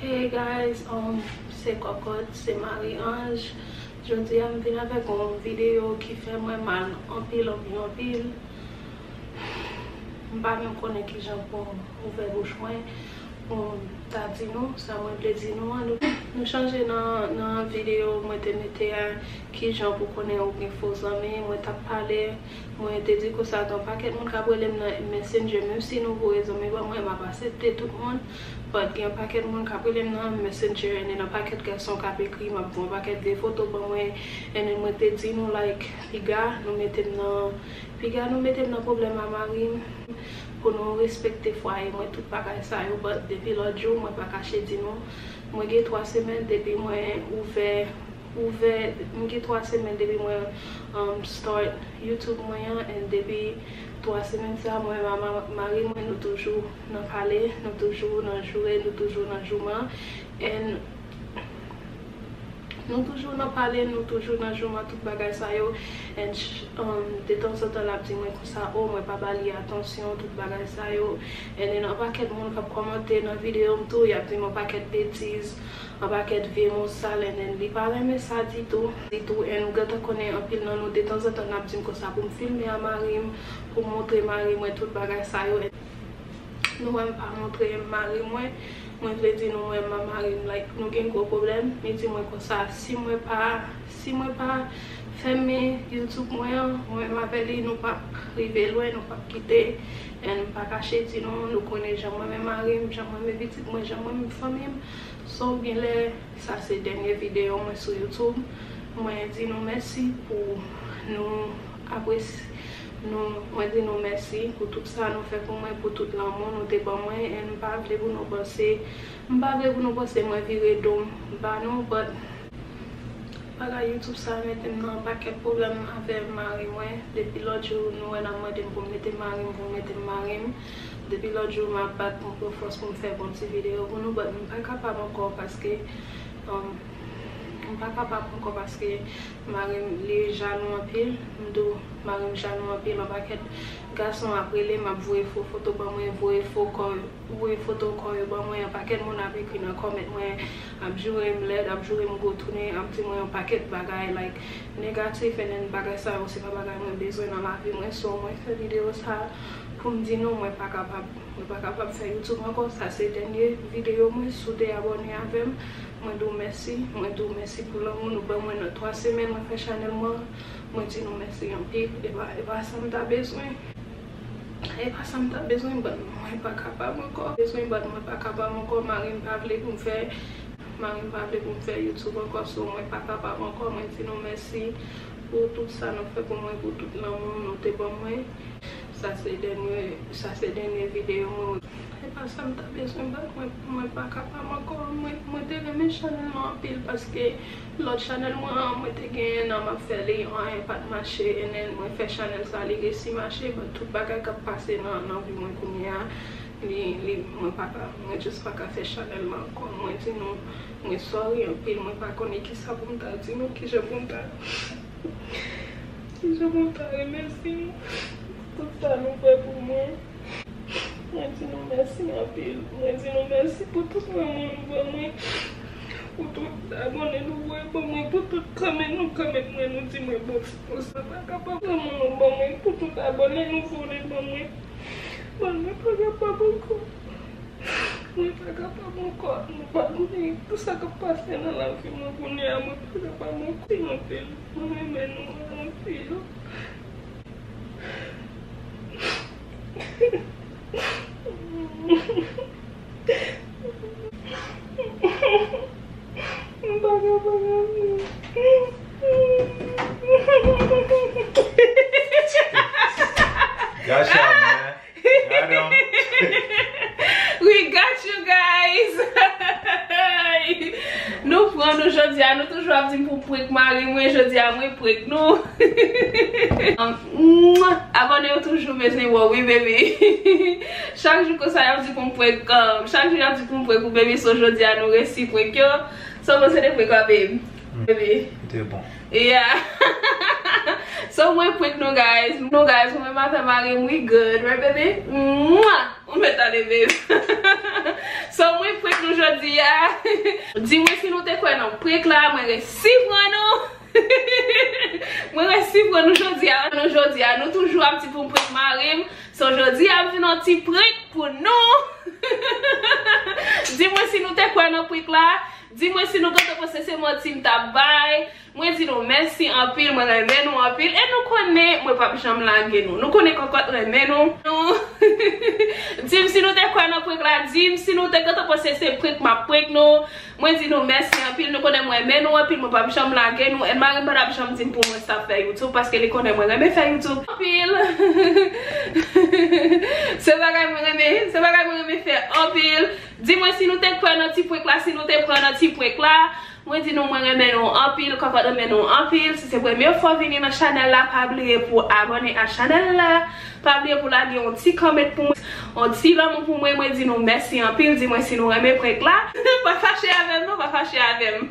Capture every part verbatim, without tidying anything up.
Hey guys, um, se Kòkòt, se Marie Ange. Jodi a m vin avèk yon videyo ki fè mwen mal anpil, anpil, anpil. M pa menm konnen kijan pou m ouvè bouch mwen pou m ta di nou sa mwen vle di nou an. Nou, nou chanje nan, nan videyo mwen te mete a, kijan pou konnen ou gen fo zanmi. Mwen t ap pale, mwen te di konsa gen yon pakèt moun k ap rele m nan Messenger. Menm si nou voye zanmi ban mwen, m ap aksepte tout moun. But gen yon pakèt moun k ap rele m nan Messenger, and then yon pakèt gason k ap ekri, m ap voye yon pakèt vye foto ban mwen, and then mwen te di nou, like, piga nou mete m nan, piga nou mete m nan pwoblèm a mari m, pou nou respekte fwaye mwen, tout bagay sa yo. But depi lòt jou, mwen pa kache di nou, mwen gen twa semèn depi mwen ouvè, ouvè, m gen twa semèn depi mwen, um, start YouTube mwen an, and depi twa semèn sa, mwen, ma, ma, mari mwen, nou toujou nan pale, nou toujou nan joure, nou toujou nan jouman, and nou toujou nan pale, nou toujou nan jouman, tout bagay sa yo, and, um, detanzantan l ap di mwen konsa, oh, mwen pa ba li atansyon, tout bagay sa yo, and then yon pakèt moun k ap kòmante nan videyo m tou, y ap di m yon pakèt betiz, yon pakèt vye mo sal, and then li pa renmen sa ditou, ditou, and ou gentan konnen anpil nan nou detanzantan n ap di m konsa pou m filme a mari m, pou m montre mari mwen tout bagay sa yo. Nou wè m pa montre mari mwen, mwen vle di nou mwen m ak mari m, like, nou gen gwo pwoblèm. Li di mwen konsa, si mwen pa, si mwen pa fèmen YouTube mwen an, mwen menm avè li, nou p ap rive lwen, nou p ap kite. And m pa kache di nou, nou konnen jan mwen menm mari m, jan mwen menm pitit mwen, jan mwen menm fanmi m. So, genlè, sa se dènye videyo mwen sou YouTube. Mwen di nou mèsi pou nou apresye nou, mwen di nou mèsi pou tout sa nou fè pou mwen, pou tout lanmou nou te ban mwen, and m pa vle pou nou panse, m pa vle pou nou panse mwen vire do m ba nou, but bagay YouTube sa mete m nan pakèt pwoblèm avè mari mwen. Depi lòt jou, nou wè n ap mande m pou m mete mari m, pou m mete mari m. Depi lòt jou, m ap bat pou m pran fòs pou m fè bon ti videyo pou nou, but m pa kapab ankò paske, um, m pa kapab ankò paske mari m, li jalou anpil. M di w, mari m jalou anpil. Yon pakèt gason ap rele m, ap voye fo foto ban mwen, voye fo kò, voye foto kò yo ban mwen. Yon pakèt moun ap ekri nan kòmant mwen, ap joure m lèd, ap joure m gwo tounen, ap di mwen yon pakèt bagay, like, negatif, and then bagay sa yo, se pa bagay mwen bezwen nan lavi mwen. So, mwen fè videyo sa pou m di nou, mwen pa kapab, mwen pa kapab fè YouTube ankò. Sa se dènye videyo mwen. Si w te abòne avè m, mwen di w mèsi. Mwen di w mèsi pou lanmou nou ban mwen nan twa semèn mwen fè chanèl mwen. Mwen di nou mèsi anpil. E pa, e pa sa m ta bezwen. E pa sa m ta bezwen, but mwen pa kapab ankò. Bezwen, but mwen pa kapab ankò. Mari m pa vle pou m fè, mari m pa vle pou m fè YouTube ankò, so mwen pa kapab ankò. Mwen di nou mèsi pou tout sa nou fè pou mwen, pou tout lanmou nou te ban mwen. Sa se dènye, sa se dènye videyo mwen. E pa sa m ta bezwen, but mwen, mwen pa kapab ankò. Mwen, mwen te renmen chanèl mwen anpil paske lòt chanèl mwen an, mwen te genyen nan m ap fè li, anyen pa t mache, and then mwen fè chanèl sa, li resi mache, but tout bagay k ap pase nan, nan vi mwen kounye a, li, li, mwen pa ka, mwen just pa ka fè chanèl mwen ankò. Mwen di nou, mwen sorry anpil, mwen pa konnen kisa pou m ta di nou, kijan pou m ta, kijan pou m ta remèsye nou pou tout sa nou fè pou mwen. Mwen di nou mèsi anpil. Mwen di nou mèsi pou tout lanmou nou ban mwen, pou tout abòne nou voye ban mwen, pou tout kòmantè nou kòmantè mwen, nou di mwen bon, bon, sa pa kapab. Lanmou nou ban mwen, pou tout abòne nou voye ban mwen. Bon, mwen pa kapab ankò. Mwen pa kapab ankò. Nou pa konnen tout sa k ap pase nan lavi mwen kounye a. Mwen pa kapab ankò. Mèsi anpil. Mwen renmen nou anpil. M pa ka pa gade. Gosh, man. Gadon. We got you guys. Nou pran nou jodi a, nou toujou ap di m pou prank mari mwen, jodi a mwen prank nou. Mwah! Abòne yo toujou bezwen wè w, wi, baby. Chak jou konsa, y ap di pou m prank, um, chak jou y ap di pou m prank ou, baby. So, jodi a, nou resi prank yo. So, bon, se te prank, babe. Baby. Te bon. Yeah. So, mwen prank nou, guys. Nou, guys, mwen menm avè mari m, we good, right, baby? Mwah! Ou mèt ale, babe. So, mwen prank nou jodi a. Di mwen si nou te kwè nan prank la, mwen resi pran nou. Mwen resi pran nou jodi a. Nou jodi a, nou toujou ap di pou m prank mari m. So jodi a ap vin yon ti prank pou nou. Di mwen si nou te kwè nan prank la. Di mwen si nou gentan panse se manti m t ap bay. Mwen di nou mèsi anpil, mwen renmen nou anpil. E nou konnen mwen p ap janm lage nou. Nou konnen kòkòt renmen nou. Nou. Di m si nou te kwè nan prank la. Di m si nou te gentan panse se prank m ap prank nou. Mwen di nou mèsi anpil. Nou konnen mwen renmen nou anpil, mwen p ap janm lage nou. E mari m pa t ap janm di m pou mwen stop fè YouTube, paske li konnen mwen renmen fè YouTube anpil. Se bagay mwen renmen, se bagay mwen renmen fè anpil. Di mwen si nou te kwè nan ti prank la, si nou te pran nan ti prank la. Mwen di nou mwen renmen nou anpil, kòkòt renmen nou anpil. Si se premye fwa w vini nan chanèl la, pa bliye pou abòne a chanèl la. Pa bliye pou lage yon ti kòmant pou mwen, yon ti lanmou pou mwen. Mwen di nou mèsi anpil, di mwen si nou renmen prank la. Pa fache avè m non, pa fache avè m.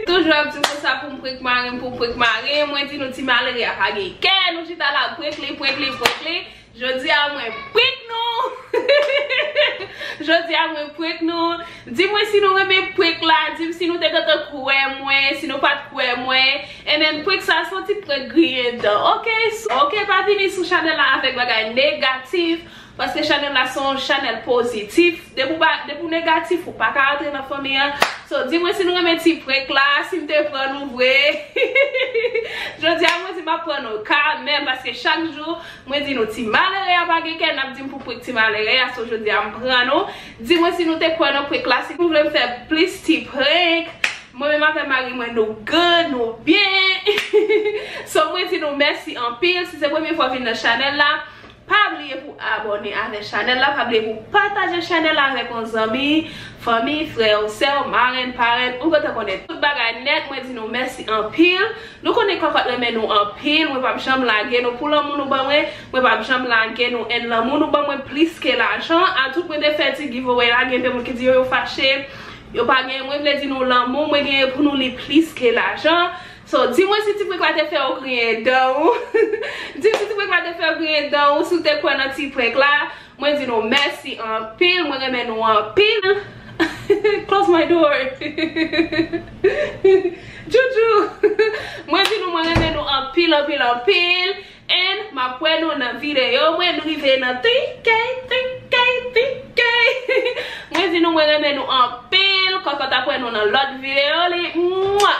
Toujou ap di m konsa pou m prank mari m, pou m prank mari m. Mwen di nou ti malere a pa gen kè, nou chita la prank li, prank li, prank li. Jodi a mwen prank nou. Jodi a mwen prank nou. Di mwen si nou renmen prank la, di m si nou te gentan kwè mwen, si nou pa t kwè mwen. And then prank sa se yon ti prank griyen dan. Ok, so, ok, pa vini sou chanèl la avèk bagay negatif, paske chanèl la se yon chanèl pozitif. Depi w pa, depi w negatif, ou pa ka antre nan fanmi an. So, di mwen si nou renmen ti prank la, si m te pran nou vre. Jodi a mwen di m ap pran nou kanmenm, paske chak jou mwen di nou ti malere a pa gen kè, n ap di m pou prank ti malere a, so jodi a m pran nou. Di mwen si nou te kwè nan prank la, si nou vle m fè plis ti prank. Mwen menm avè mari mwen nou good, nou byen. So mwen di nou mèsi anpil, si se premye fwa w vin nan chanèl la, pa bliye pou abòne avèk chanèl la, pa bliye pou pataje chanèl la avèk yon zanmi, fanmi, frè w, sè w, marenn, parenn, ou gentan konnen tout bagay nèt, mwen di nou mèsi anpil. Nou konnen kòkòt renmen nou anpil, mwen p ap janm lage nou pou lanmou nou ban mwen, mwen p ap janm lage nou, and lanmou nou ban mwen plis ke lajan. A tout mwen te fè ti giveaway la, gen de moun ki di yo, yo fache, yo pa genyen, mwen vle di nou lanmou mwen genyen pou nou li plis ke lajan. So, di mwen si ti prank la te fè w griyen dan ou. Di m si ti prank la te fè w griyen dan ou, si w te kwè nan ti prank la. Mwen di nou mèsi anpil, mwen renmen nou anpil. Close my door. Joujou. Mwen di nou mwen renmen nou anpil, anpil, anpil. And m ap wè nou nan videyo mwen, nou rive nan three K, three K, three K. Mwen di nou mwen renmen nou anpil, kòkòt ap wè nou nan lòt videyo li. Mwa!